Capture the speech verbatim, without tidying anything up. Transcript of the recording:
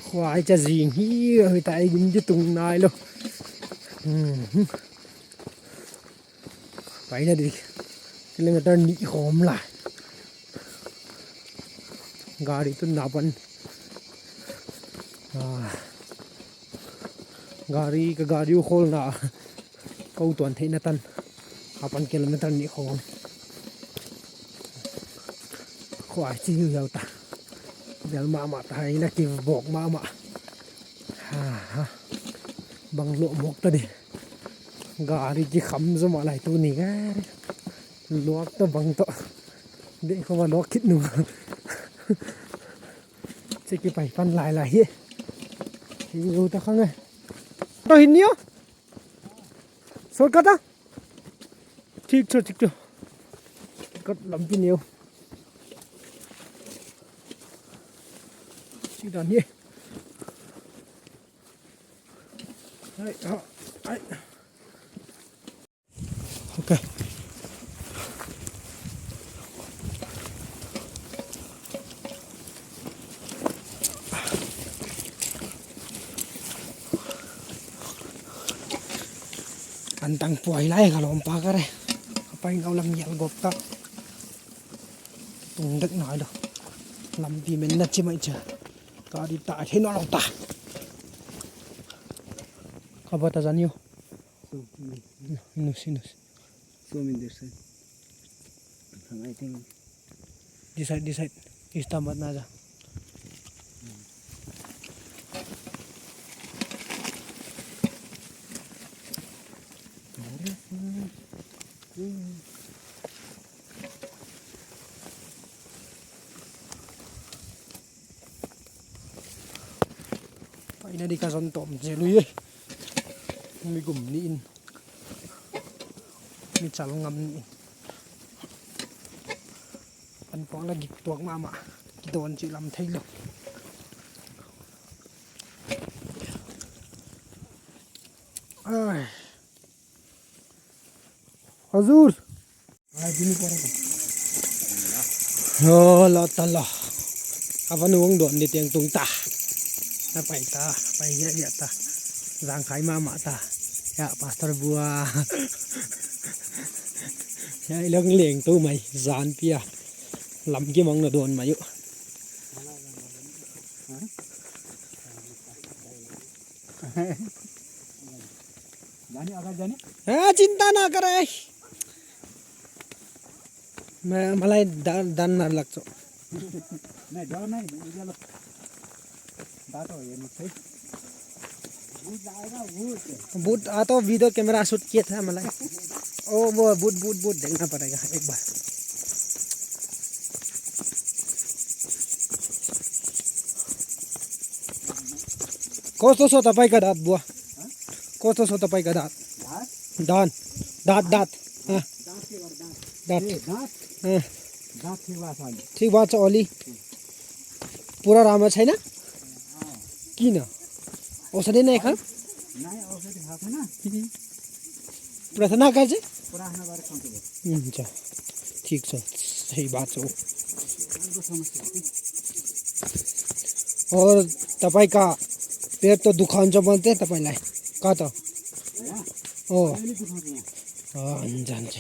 Huai cha zing hi, huai ta ei gim di tung nai lou. Hmm. Paina di kilometer nih khawng lai. Gari tun na pan. Ah. Gari ka gari u khol na. Kou tuan theihna tan. Apan kilometer nih khawng. Khuai chi hiu hiau ta. Bel mahmah ta hai na kibawk mahmah. Ha, ha. Bang loh mawk ta di. Gari kikham zaw mah lai tuni gari. Luak ta bang toh. Dei khawng a luak khit nu. Chi kipai pan lai lai hi. Hi u ta khang e. To hin ni o. Shortcut a? Thik chu, thik chu. Shortcut lampi neu. Chi dan hi. Ai, ha, ai. Okay. An tang puai lai ka lawm pa ka re. Ka pai nau lam ngial gawp ta. Tung dek nai lou. Lampi men na chi mai cha. Ka di ta thei nawnlou ta. Ka ba ta zan u. So, mm. Nus, nus. So, in this side. And I think this side, this side. Ista mat na ja. Paina di ka zon tom zel ui e. Mi gum ni in. Mi chal ngam ni in. An pawng la gik tuak mahmah. Kidawn chih lam thei lou. Ai. Hazur. Oh, lo ta lo. Avan uang don di tiang tung ta. Na pai ta, pai ya ya ta. Zang khai mahmah ta. Ya, Pastor Bua. Ya, ilong leng tu mai, zan pia. Lam ki mong na don mai u. जाने, अगर जाने। ए, चिन्ता नगर। म-, मलाई डर, डर नलाग्छ। नहीं, डर नहीं, उज्यालो। बाटो हेर्नु है। भूत आएगा, भूत। भूत, आ तो video camera shoot किया था मलाई। ओ, वो भूत, भूत, भूत देखना पड़ेगा एक बार। कस्तो छ तपाईँका दाँत बुवा? कस्तो छ तपाईँका दाँत? दाँत? दाँत, दाँत, दाँत। अँ। दाँत के गर्छ, दाँत? दाँत? ए, दाँत? अँ। दाँत ठिक भएको छ अहिले? ठिक भएको छ अलि? पुरा राम्रो छैन? अँ। किन? औषधि नै खा? नाइ, औषधि खाएको छैन। प्रार्थना गर्छ? प्रार्थना गरेर खान्छु। हुन्छ। ठिक छ, सही बात छ। अर्को समस्या हो कि? और तपाईँका पेट त दुखाउँछ भन्थे तपाईँलाई? कता? यहाँ? ओ। अलिअलि दुखाउँछ यहाँ। अँ, हुन्छ, हुन्छ।